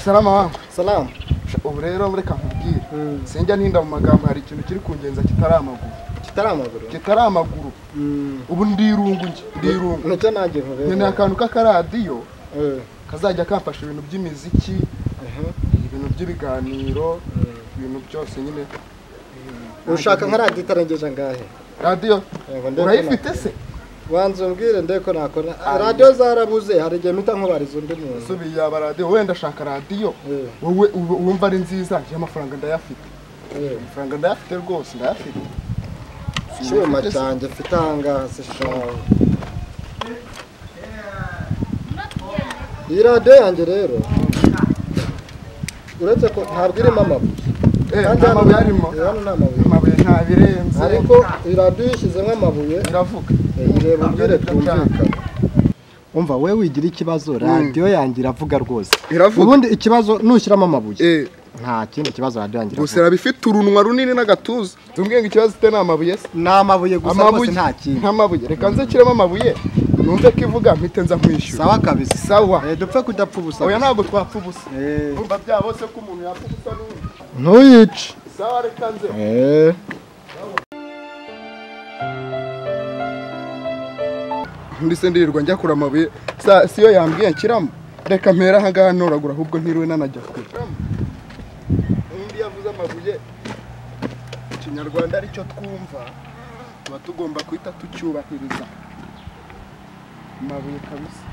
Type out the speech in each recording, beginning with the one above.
Salama wangu. Salama. Ubu rero reka nkubwire. Sinjya ntinda mu magambo, hari ikintu kiri kungenza kitari amaguru. Kitari amaguru? Kitari amaguru. Ubu ndirungu nge, ndirungu. Nicyo nanjye nkubere. Nkeneye akantu k'akaradiyo kazajya kamfasha ibintu by'imiziki, ibintu by'ibiganiro, ibintu byose nyine. Ushaka nka radiyo itarengeje angahe? Radiyo? Urayifite se? Wanze umbwire ndeko nakora. Radiyo zarabuze, hari igihe mpita nkubariza undi muntu. Subiye yaba radiyo, wenda ashaka radiyo. Wowe wumva ari nziza, njye amafaranga ndayafite. Amafaranga ndayafite rwose, ndayafite. Icyuma cyanjye mfite ahangaha se shawe. Iyi radiyo yanjye rero uretse ko ntabwo irimo amabuye. Nta mabuye arimo. Hano nta mabuye. Amabuye ntabirenze. Ariko iyi radiyo uyishyizemo amabuye iravuga. Ireba ubwire twumvikane. Umva we wigira ikibazo, radiyo yanjye iravuga rwose. Iravuga. Ubundi ikibazo nushyiramo amabuye. Nta kindi kibazo radiyo yanjye iravuga. Gusa irabifite urunwa runini n'agatuza. Tumbwiye ngo ikibazo ite ni amabuye se? Ni amabuye gusa rwose nta kindi. Nta mabuye. Reka nze nshyiremo amabuye. Numve ko ivuga mpite nza nkwishyura. Sawa kabisa. Sawa. Dupfe kudapfa ubusa. Oya ntabwo twapfa ubusa. Urumva bya bose ko umuntu yapfa ubusa n'undi. Ntuyice. Sawa reka nze. Ndise ndirirwa njya kura amabuye. Siyo yambwiye nshyiramo. Reka mpera aha ngaha ntoragura ahubwo ntiriwe nanajya kure. Undi yavuze amabuye. Ikinyarwanda aricyo twumva tuba tugomba kwita tucyubahiriza. Amabuye kabisa.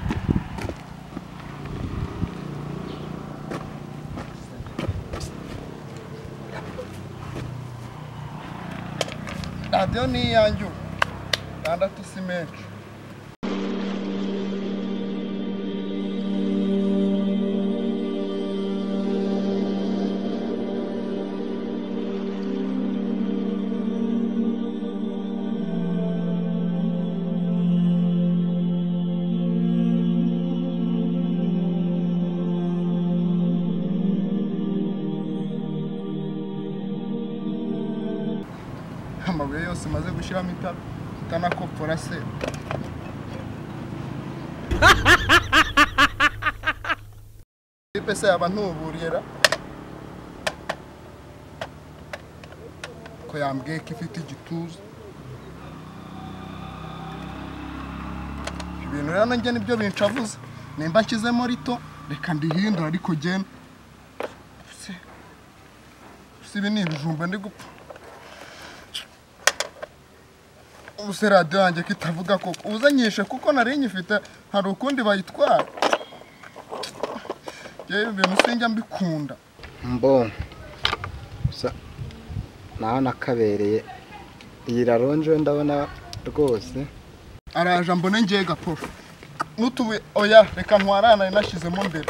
Radiyo ni iyanjye ubu. 6 si menshi. Amabuye yose maze gushyiramo itara itanakopfora se. Ipese yaba ntuburira ko yambwiye ko ifite igituza. Ibintu rero nanjye nibyo bincavuze. Nimba nshyizemo rito reka ndihindura ariko genda. Se ibi ni ibijumba ndi gupfa. Ubuse radiyo yanjye ko itavuga koko uzanyishe kuko nari nyifite hari ukundi bayitwara. Yewe ibintu sinjya mbikunda. Mbo gusa naho nakabereye iyi raronje ndabona rwose. Araje mbone ngiye gaporo n'utubuye. Oya reka ntwarana nashyizemo mbere.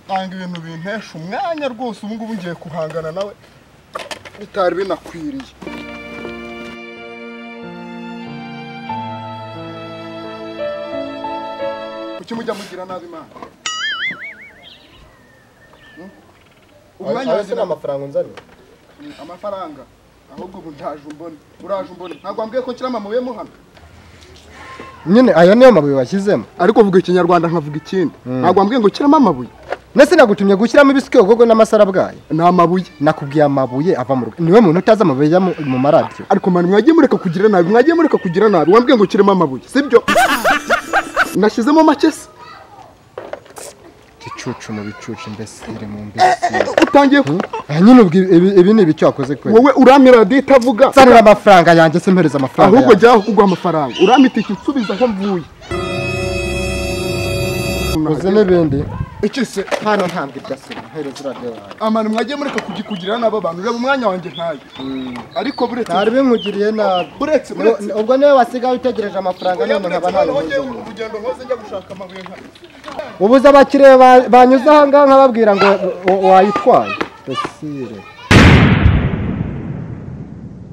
Nanga ibintu bintesha umwanya rwose. Ubu ngubu ngiye kuhangana nawe bitari binakwiriye. Kuki mujya mugira nabi Imana? Umwanya wese n'amafaranga unzaniye. Amafaranga ahubwo ubu ndaje umbone. Uraje umbone. Ntabwo wambwiye ko nshyiramo amabuye mo hano. Nyine aya niyo mabuye washyizemo. Ariko vuga ikinyarwanda nkavuga ikindi. Ntabwo wambwiye ngo nshyiramo amabuye. Nese nagutumye gushyiramo ibisyogogo n'amasarabwayi. Ni amabuye. Nakubwiye amabuye ava mu rugo. Niwe muntu utazi amabuye mu maradiyo. Ariko mani mwagiye mureka kugira nabi, mwagiye mureka kugira nabi. Wambwiye ngo nshyiremo amabuye, sibyo? Nashyizemo make se. Gicucu mu bicucu mbese mu mbese. Utangiye nyine ubwo ibi ni ibicyo wakoze kwe. Wowe uramira radiyo itavuga. Sanura amafaranga yanjye se mpereza amafaranga. Ahubwo jya kuguha amafaranga. Uramita iki nsubiza aho mvuye. Uzi n'ibindi. Iki se hano ntabwo ibyasira mpereza radiyo yawe. Amana mwagiye mureka kugikugira nabo bantu. Reba umwanya wanjye ntayo. Ariko buretse ntari binkugiriye nabi. Buretse ubwo niwe wasigaye utegereje amafaranga none nkaba ntayo. Urugendo nkoze njya gushaka amabuye nka. Ubuze abakiriya banyuze aha ngaha nkababwira ngo wayitwaye. Besire.